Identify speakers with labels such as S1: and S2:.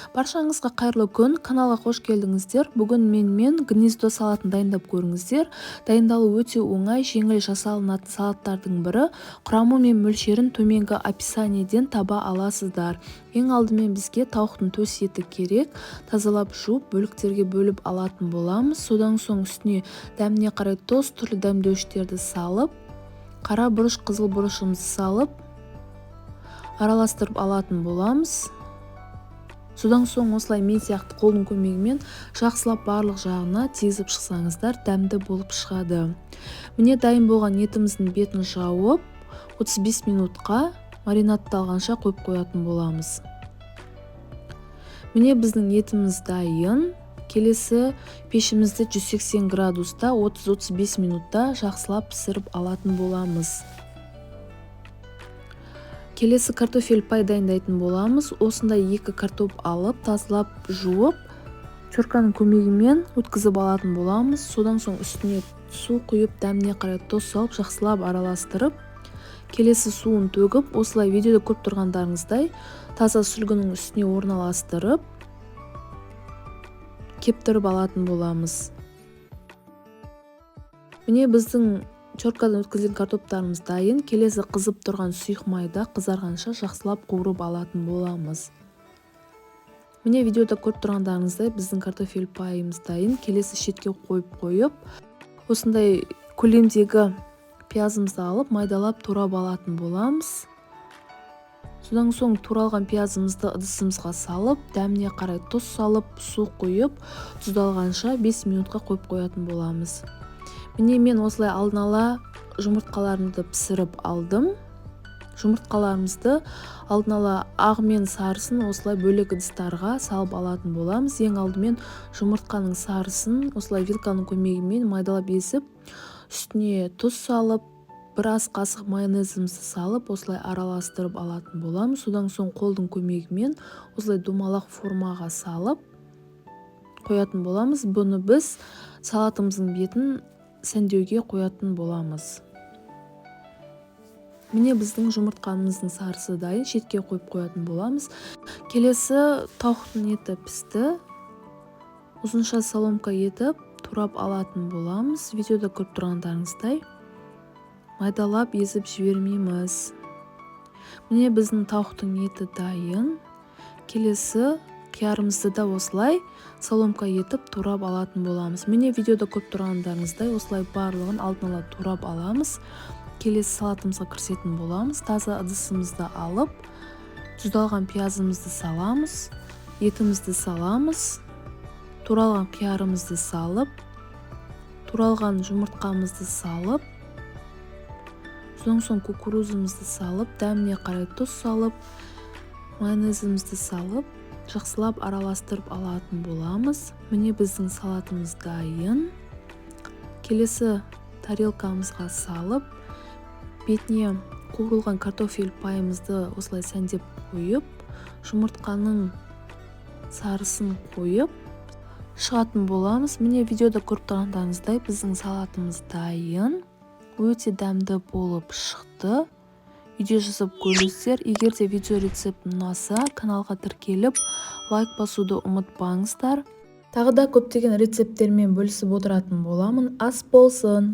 S1: Баршаңызға қайырлы күн! Каналға қош келдіңіздер! Бүгін менімен гнездо салатын дайындап көріңіздер. Дайындалуы өте оңай, жеңіл жасалынатын салаттардың бірі. Құрамы мен мөлшерін төменгі описаниеден таба аласыздар. Ең алдымен бізге тауықтың төс еті керек. Тазалап, жуып, бөліктерге бөліп алатын боламыз. Содан соң үстіне дәміне қарай тұз, түрлі дәмдеуіштерді салып, қара бұрыш, қызыл бұрышымызды салып, араластырып алатын боламыз. Содан соң осылай мен сияқты қолдың көмегімен жақсылап барлық жағына тигізіп шықсаңыздар, дәмді болып шығады. Міне, дайын болған етіміздің бетін жауып, 35 минутқа маринадталғанша қойып қоятын боламыз. Міне, біздің етіміз дайын. Келесі пешімізді 180 градуста 30-35 минутта жақсылап пісіріп алатын боламыз. Келесі картофель пай дайындайтын боламыз. Осындай екі картоп алып, тазалап, жуып, терканың көмегімен өткізіп алатын боламыз. Содан соң үстіне су құйып, дәміне қарай тұз салып, жақсылап араластырып, келесі суын төгіп, осылай видеода көріп тұрғандарыңыздай таза сүлгінің үстіне орналастырып, кептіріп алатын боламыз. Міне, біздің теркадан өткізілген картоптарымыз дайын. Келесі қызып тұрған сұйық майда қызарғанша жақсылап қуырып алатын боламыз. Міне, видеода көріп тұрғандарыңыздай, біздің картофель пайымыз дайын. Келесі шетке қойып, осындай көлемдегі пиязымызды алып, майдалап турап алатын боламыз. Содан соң туралған пиязымызды ыдысымызға салып, дәміне қарай тұз салып, су құйып, тұздалғанша 5 минутқа қойып қоятын боламыз. Міне, мен осылай алдын ала жұмыртқаларымды пісіріп алдым. Жұмыртқаларымызды алдын ала ағы мен сарысын осылай бөлек ыдыстарға салып алатын боламыз. Ең алдымен жұмыртқаның сарысын осылай вилканың көмегімен майдалап езіп, үстіне тұз салып, бір ас қасық майонезімізді салып, осылай араластырып алатын боламыз. Содан соң қолдың көмегімен осылай домалақ формаға салып қоятын боламыз. Бұны біз салатымыздың бетін сәндеуге қоятын боламыз. Міне, біздің жұмыртқамыздың сарысы дайын, шетке қойып қоятын боламыз. Келесі тауықтың еті пісті. Ұзынша соломка етіп турап алатын боламыз. Видеода көріп тұрғандарыңыздай, майдалап езіп жібермейміз. Міне, біздің тауықтың еті дайын. Келесі қиярымызды да осылай соломка етіп турап алатын боламыз. Міне, видеода көріп тұрғандарыңыздай, осылай барлығын алдын ала турап аламыз. Келесі салатымызға кірісетін боламыз. Таза ыдысымызды алып, тұздалған пиязымызды саламыз, етімізді саламыз, туралған қиярымызды салып, туралған жұмыртқамызды салып, содан соң кукурузымызды салып, дәміне қарай тұз салып, майонезімізді салып, жақсылап араластырып алатын боламыз. Міне, біздің салатымыз дайын. Келесі тарелкамызға салып, бетіне қуырылған картофель пайымызды осылай сәндеп қойып, жұмыртқаның сарысын қойып шығатын боламыз. Міне, видеода көріп тұрғандарыңыздай, біздің салатымыз дайын. Өте дәмді болып шықты. Үйде жасап көріңіздер. Егер де видео рецепт ұнаса, каналға тіркеліп, лайк басуды ұмытпаңыздар. Тағы да көптеген рецепттермен бөлісіп отыратын боламын. Ас болсын!